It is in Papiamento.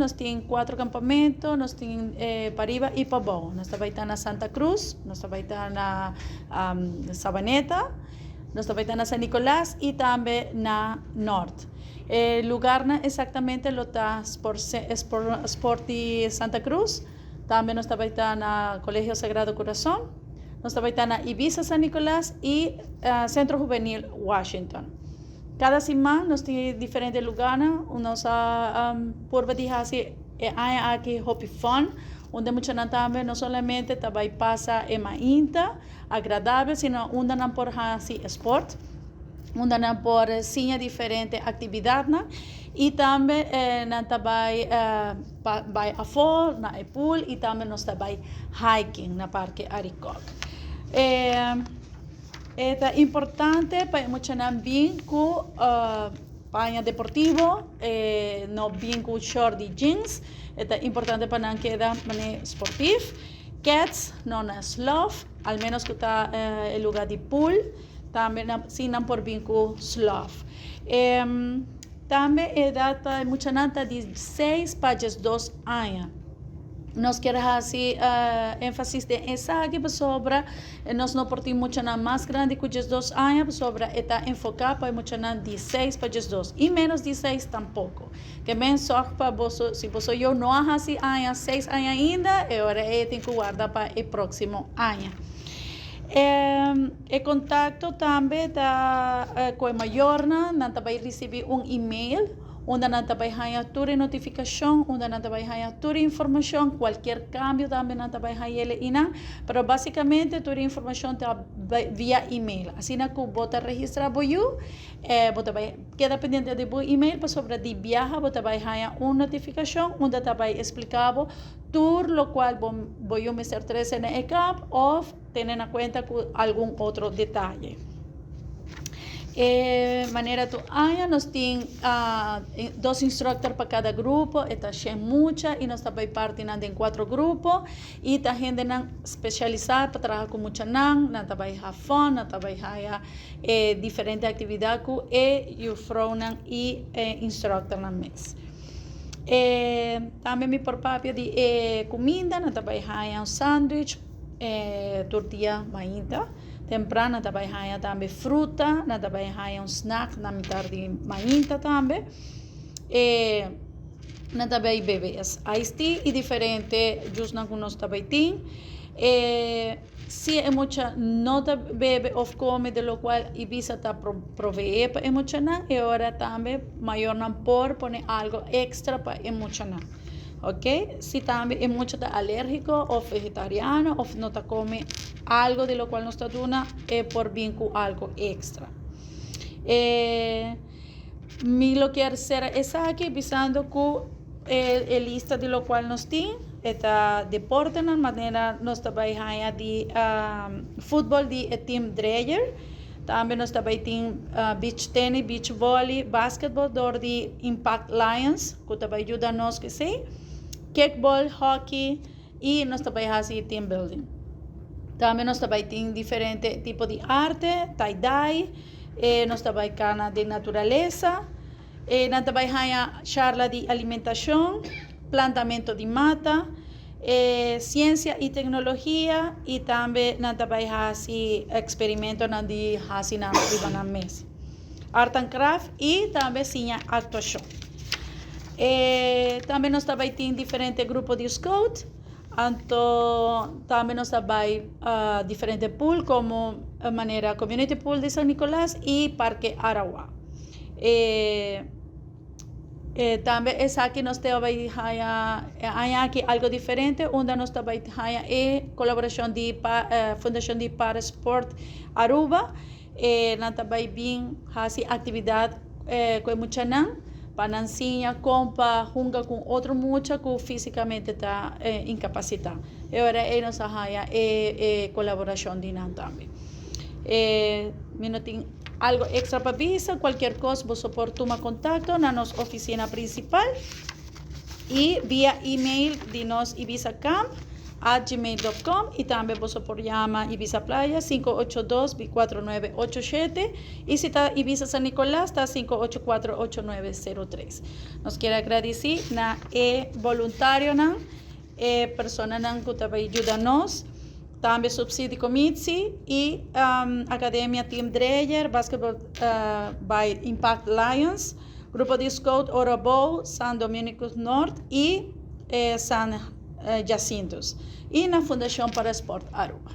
Nos tin cuatro campamento, nos tin pariba y pabou. Nos ta bay ta na Santa Cruz, nos ta bay ta na Sabaneta, nos ta bay ta na San Nicolas y tambe na Noord. E lugarnan exactamente lo ta Sport Sport di Santa Cruz, tambe nos ta bay ta na Colegio Sagrado Corazon, nos ta bay ta na Ibisa San Nicolas y Centro Juvenil Washington. Cada siman nos tin diferente lugarnan, nos a purba di haci e aña aki hopi fun, unda muchanan tambe no solamente ta bay pasa e mainta agradabel, sino unda nan por haci sport, unda nan por siña diferente actividadnan y tambe nan ta bay bay afo na e pool y tambe nos ta bay hiking na Parke Arikok. E ta importante pa e muchanan bin ku paña deportivo, no bin ku short di jeans. E ta importante pa nan keda manera sportief. Kets no na slof, al menos ku ta e luga di pool, tambe nan si nan por bin ku slof. Tambe e edat pa e muchanan ta di seis pa diesdos aña. Nos kier hasi énfasis den esaki pasobra nos no por tin muchanan mas grandi ku 12 aña pasobra e ta enfoká pa e muchanan di seis pa 12 i ménos di seis tampoko. Ke men sòg pa boso, si boso yu no a hasi aña seis aña ainda, e ora ei e tin ku warda pa e próksimo aña. E kontakto tambe ta ku e mayornan, nan ta bai risibí un email unda nan ta bai haña tur e notifikashon, unda nan ta bai haña tur e informashon, kualkier kambio tambe nan ta bai haña el einan, pero basikamente tur e informashon ta bai via email. Asina ku bo ta registrá bo yu, bo ta bai keda pendiente di bo email pasobra di biaha bo ta bai haña un notifikashon unda ta bai espliká bo tur lokual bo bo yu mester trese na e kamp òf tene na kuenta ku algun otro detaye. E manera tur aña nos tin dos instructor pa kada grupo, e ta shen mucha i nos ta bai parti nan den kuatro grupo i ta hendenan spesialisá pa traha ku muchanan, nan ta bai ha fun, nan ta bai haya e diferente aktividat ku e yufrounan i e instructornan mes. E tambe mi por papia di e kuminda, nan ta bai haña un sandwich e tur dia mainta. Tempran nan ta bai haña tambe fruta, nan ta bai haña un snack na mitar di mainta tambe. E nan ta bai bebe iced tea y diferente juicenan ku nos ta bai tin. E si e mucha no ta bebe of kome de lo kual Ibisa ta proveé pa e muchanan, e ora tambe mayornan por pone algo extra pa e muchanan. Ok, si tambe e mucha ta alérgiko òf vegetariano òf no ta kome algo di lokual nos ta duna, e por bin ku algo ekstra. E mi lo kier sera esaki bisando ku e e lista di lokual nos tin e ta deportenan manera nos ta bai haña di futbòl di e tim Dreyer, tambe nos ta bai tin beach tennis, beach volley, basketbòl dor di Impact Lions. Ku ta bai yuda nos ku esei, kickball, hockey i nos ta bai hasi team building. Tambe nos ta bai tin diferente tipo di arte, tie dye, e nos ta bai kana den naturalesa, e nan ta bai haña charla di alimentashon, plantamento di mata, e siensia i teknologia i tambe nan ta bai hasi eksperimentonan di hasi nan riba nan mes. Art and craft y tambe siña actuacion. E tambe nos ta bay tin diferente grupo di scout, anto tambe nos ta bay diferente pool como manera community pool di San Nicolas y Parke Arawa. E e tambe esaki nos ta bay haya e aña aki algo diferente unda nos ta bay haya e colaboracion di Fundacion di Parasport Aruba. E nan ta bai bin hasi aktividat ku e muchanan pa nan siña kon pa hunga ku otro mucha ku físikamente ta inkapasitá. E ora ei nos a haña e kolaborashon di nan tambe. Mi no tin algu ekstra pa bisa, kualkier kos boso por tuma kontakto na nos ofisina prinsipal i via email di nos ibisacamp. @gmail.com y tambe bo por yama Ibisa Playa 582-4987 y si ta Ibisa San Nicolas ta 584-8903. Nos kier gradici na e voluntarionan, e personanan cu tambe a yuda nos, tambe Subsidie Committee y Academia Team Dreyer, Basketball by Impact Lions, Grupo di Scout Orobo, San Dominicus North y San Jacintus. Y na Fundacion para Sport Aruba.